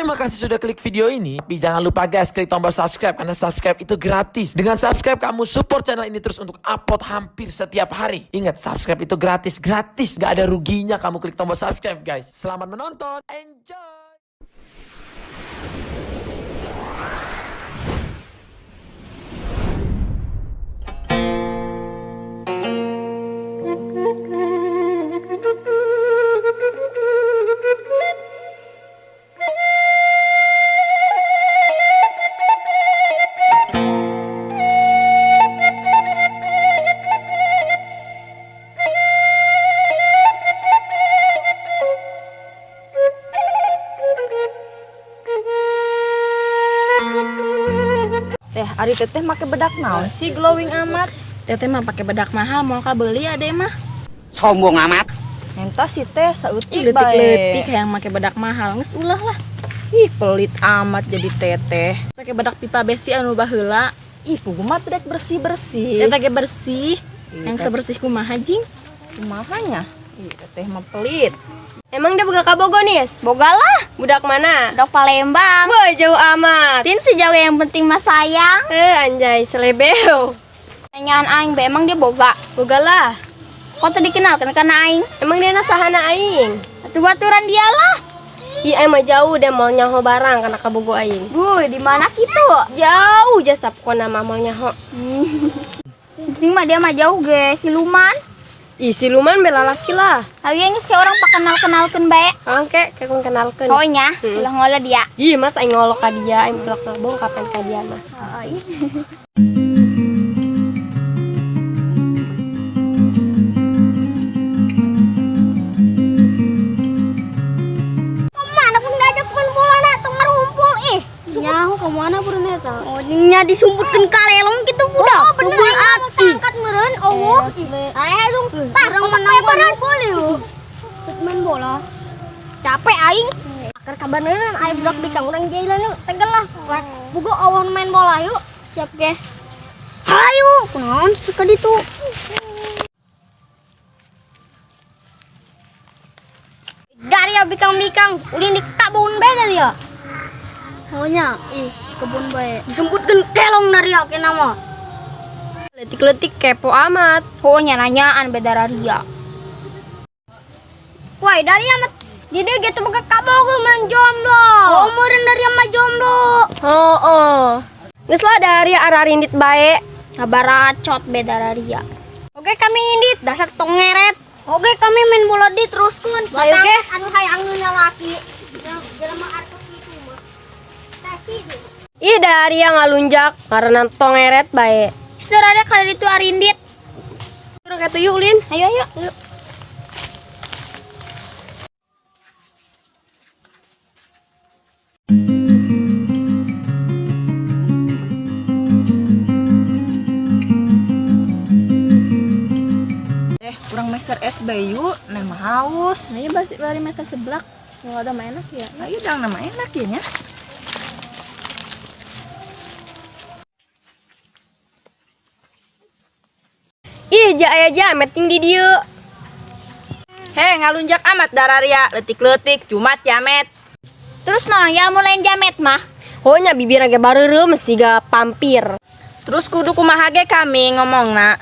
Terima kasih sudah klik video ini. Tapi jangan lupa guys, klik tombol subscribe karena subscribe itu gratis. Dengan subscribe kamu support channel ini terus untuk upload hampir setiap hari. Ingat, subscribe itu gratis, gratis. Gak ada ruginya kamu klik tombol subscribe guys. Selamat menonton, enjoy! Teh, ari teteh make bedak naon sih glowing amat? Teteh mah pakai bedak mahal, mau beli ade mah. Sombong amat. Entah sih teh saeutik Ih, leutik-leutik yang make bedak mahal, geus ulah lah. Ih, pelit amat jadi teteh. Pakai bedak pipa besi anu baheula. Ih, pugu mah tidak bersih-bersih. Teteh ge bersih. Ih, Yang teh. sebersih kumaha jing? Kumaha nya? Ih, teteh mah pelit. Emang dia boga kabogo nis? Boga lah, Budak mana? dok Palembang. Wah, jauh amat. Tin sejauh yang penting mah sayang. Eh, anjay, selebeo. Tanyaan aing be emang dia boga. Boga lah. Kok tadi kenalkan karena aing? Emang dia nasahana aing? Atuh baturan dia lah. Ih, aing mah jauh dia mau nyaho barang karena kabogo aing. Bu, di mana gitu? Jauh jasa pokona mah mau nyaho. Sing mah dia mah jauh ge, siluman. Ih, siluman bela laki lah. Ayo geus kayak orang pakenal-kenalkeun bae. Oke, kayak kun kenalkeun. Oh nya, ulah ngolah dia. Ih, mas aing ngolok ka dia, aing belak bohong kapan ka dia mah. Oh, iya. Kemana pun diajak main bola nak tong ngarumpul ih. Nyaho ke mana pun eta? Oh, nya disumputkeun ka lelong kitu budak. Oh, bener Pukul aing mau ati. angkat meureun eueuh. Eh, dong. Tah, Urang kotak menang bae meureun. ngumpul yeuh. Main bola. Capek aing. Akar kabaneun aya budak bikang urang jailan yuk, tegel lah. Bugo awan main bola yuk. Siap ge. Hayu, kunaon suka ditu. Dari ya bikang-bikang, ulin di kabun bae dari ya. Maunya ih kebun bae. Disemputkeun kelong dari ya kena mah. Letik-letik kepo amat. Oh, nya nanyaan beda ria. Wah, dari amat di dia gitu boga kabogo main jomblo. Oh, meureun dari mah jomblo. Oh, oh. Geus lah dari arah rindit bae. Ngabaracot beda ria. Oke kami indit dasar tongeret. Oke kami main bola di teruskeun. Ayo, ge. Anu hayangeun lalaki. Jelema artos itu mah. Teh itu. Ih, dari yang ngalunjak karena tongeret bae. Saudara kali itu arindit. Urang katu yuk, Lin. Ayo ayo. Teh, urang meser es bae yuk, neng mah haus. Nah, iya basi bari mesa seblak. Mau ada mah enak ya. Ayo dang nama enak ya nya. Ih, ja aya jamet ting di dieu. Heh, ngalunjak amat dararia, letik-letik, jumat jamet. Terus nah, ya mulai jamet mah. Oh nya bibir ge bareureum siga pampir. Terus kudu kumaha ge kami ngomongna.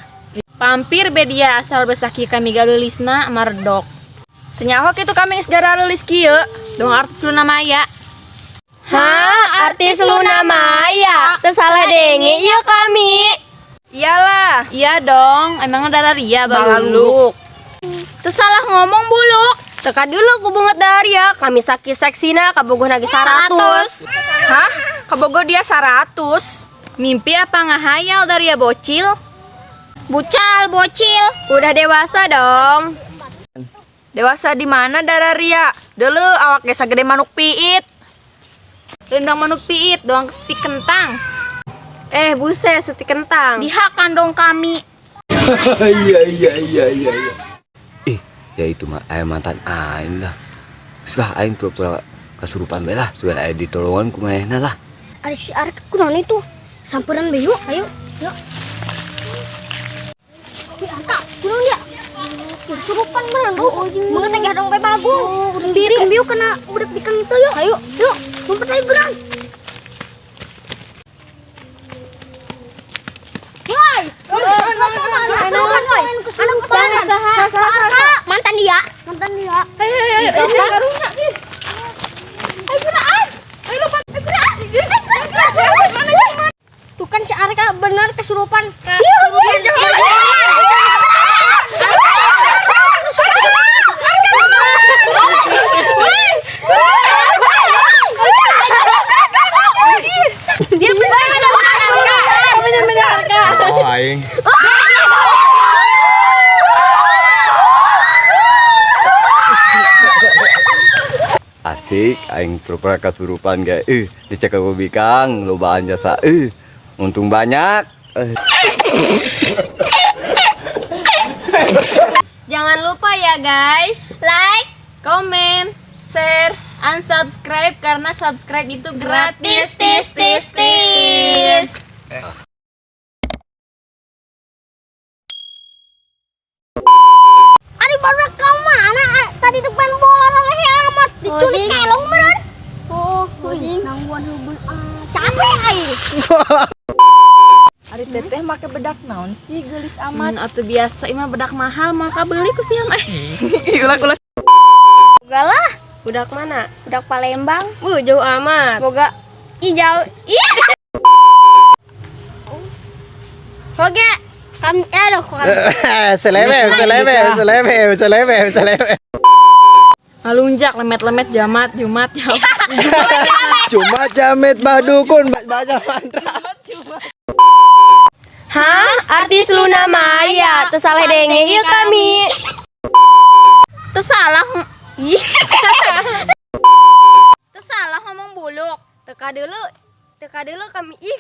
Pampir be dia asal besaki kami galulisna mardok. Teu nyaho kitu kami geus garareulis kieu. Dong artis Luna Maya. Hah, artis Luna Maya. Teu salah denge ieu kami. Iyalah, Iya dong, emang darah ria baluluk. baluluk. Terus salah ngomong buluk. Teka dulu ku bunget Daria, kami saki seksina kabogoh nage 100. Hah? Kabogo dia 100. Mimpi apa ngahayal dari ya bocil? Bucal, bocil. Udah dewasa dong. Dewasa di mana dararia? Dulu awak ge sagede manuk piit. Rendang manuk piit, doang stik kentang. Eh, buset, setik kentang. Dihakan dong kami. Iya iya iya iya iya. Ih, ya itu mah ayam mantan aing lah. Setelah aing pura-pura kesurupan bae lah, biar aing ditolongan ku manehna lah. Ari si Arek kunaon itu? Samperan be yuk, ayo, yuk. Ih, Arka, kunaon dia? Kesurupan beneran lu. Mengenai gadong be bagong. Diri biu kena budak bikang itu yuk. Ayo, yuk. Kesurupan. Kesurupan. Dia bener-bener bener-bener Kak. Oh, aing. Asik, aing pura-pura kasurupan ge. Dicek ku bikang, lobaan jasa. Untung banyak. Jangan lupa ya guys, Like, Comment, share, unsubscribe karena subscribe itu gratis. Tis tis tis tis. Aduh, baru ke mana? Tadi depan bola rame amat diculik kelong meren. Oh, nangguan hubul ah. Capek aing. Ari teteh make bedak naon sih geulis amat. Atau biasa imah bedak mahal maka beli ku siam eh. Ulah-ulah. Boga lah, Budak mana? budak Palembang. Bu, jauh amat. Boga hijau. Ih. Oke, kami aduh kami. Seleweh, seleweh, seleweh, seleweh, seleweh. Ngalunjak lemet-lemet jamat jumat jauh. Cuma jamet badukun baca mantra. Hah? Artis Luna Maya, teu salah denge ieu kami. Teu salah. Teu salah ngomong buluk. Teka dulu, teka dulu kami. Ih,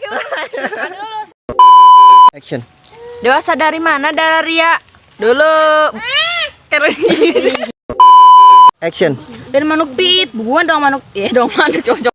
Action. Dewasa dari mana Dararia? Dulu. Action. Dan manuk pit, bukan dong manuk, eh dong manuk cocok.